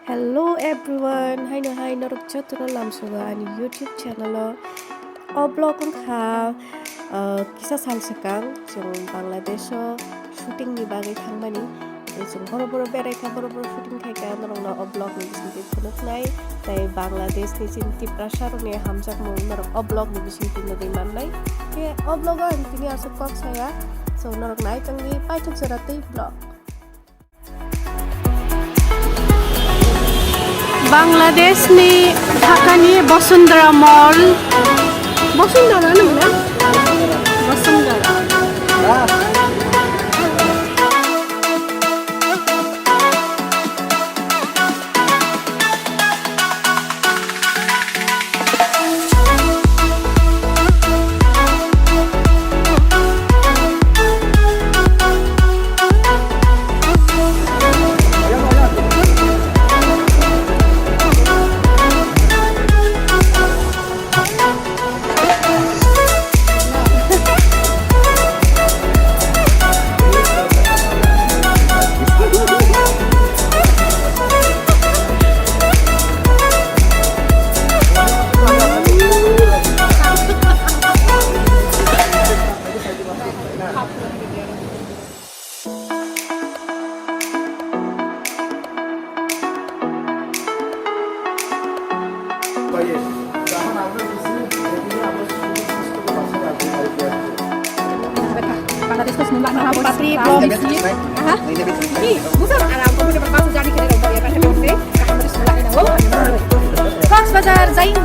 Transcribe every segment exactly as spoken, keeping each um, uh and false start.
Hello everyone, haino hai norok jotono lamsogo ani YouTube channel o. O vlog wngkha, ah, kisa sal swkang chwng Bangladesh o shooting ni bagwi thangmani. Tei chwng boro boro berai kha, boro boro shooting khai kha, norokno o vlog ni bisingtwi phunuknai. Tei Bangladesh ni chini Tiprasa rokni hamjakmung norok o vlog ni bisingtwi nugwi mannai. Khe o vlog o ang tini aswk kok saya. So norok nai tongdi paithak jora tei vlog. Bangladesh ni Dhaka ni Bosundhara Mall. Bosundhara no na? Bosundhara. Bangladesh ko semua nak apa? Patri, bro, misi. Aha. Ni, bukan alam ko ni berpasu jadi kena kau ya kan kau sih. Kau mesti sekolah ni, oh. Kau sebajar zain.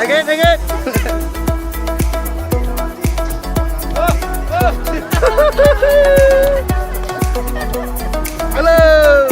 Again, again. Hello.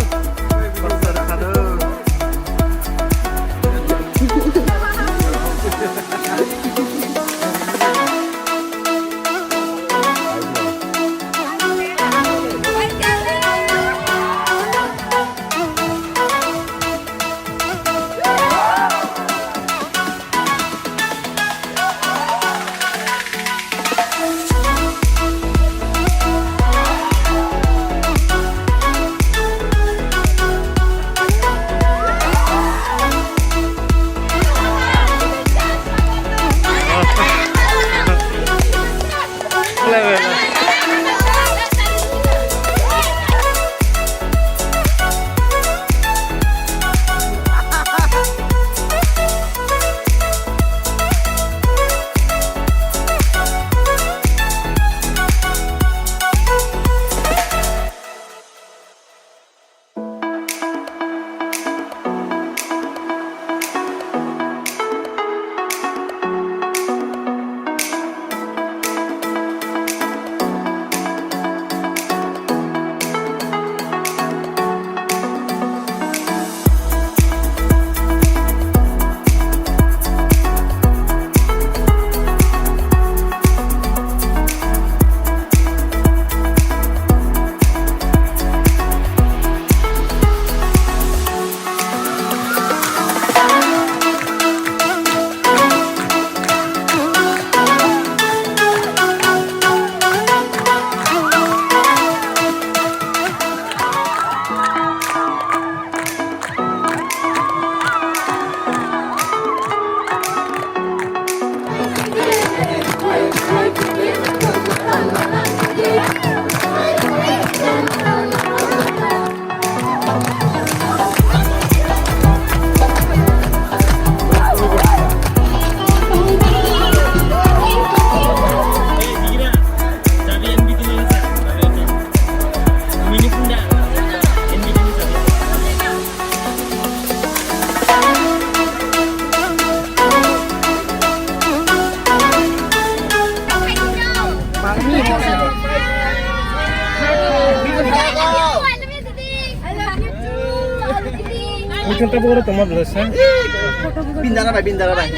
Bindara bai, bindara bai.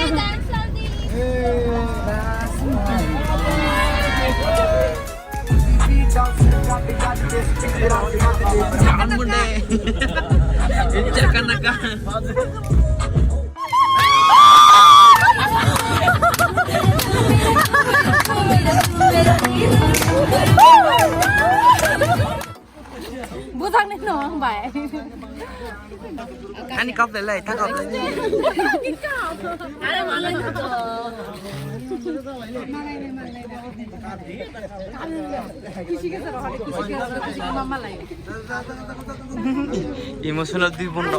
Bujang ni no bai. Ani kap le lai, ta kap le. Emotional dui bondo.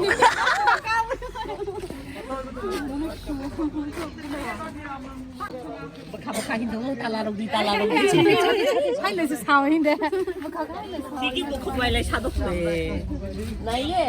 Bwkha bwkha hinwi tongo, tala rok di, tala rok di. Hai naisi sao hinde. Tiki bukhuk lai lai sadok se. Naiye.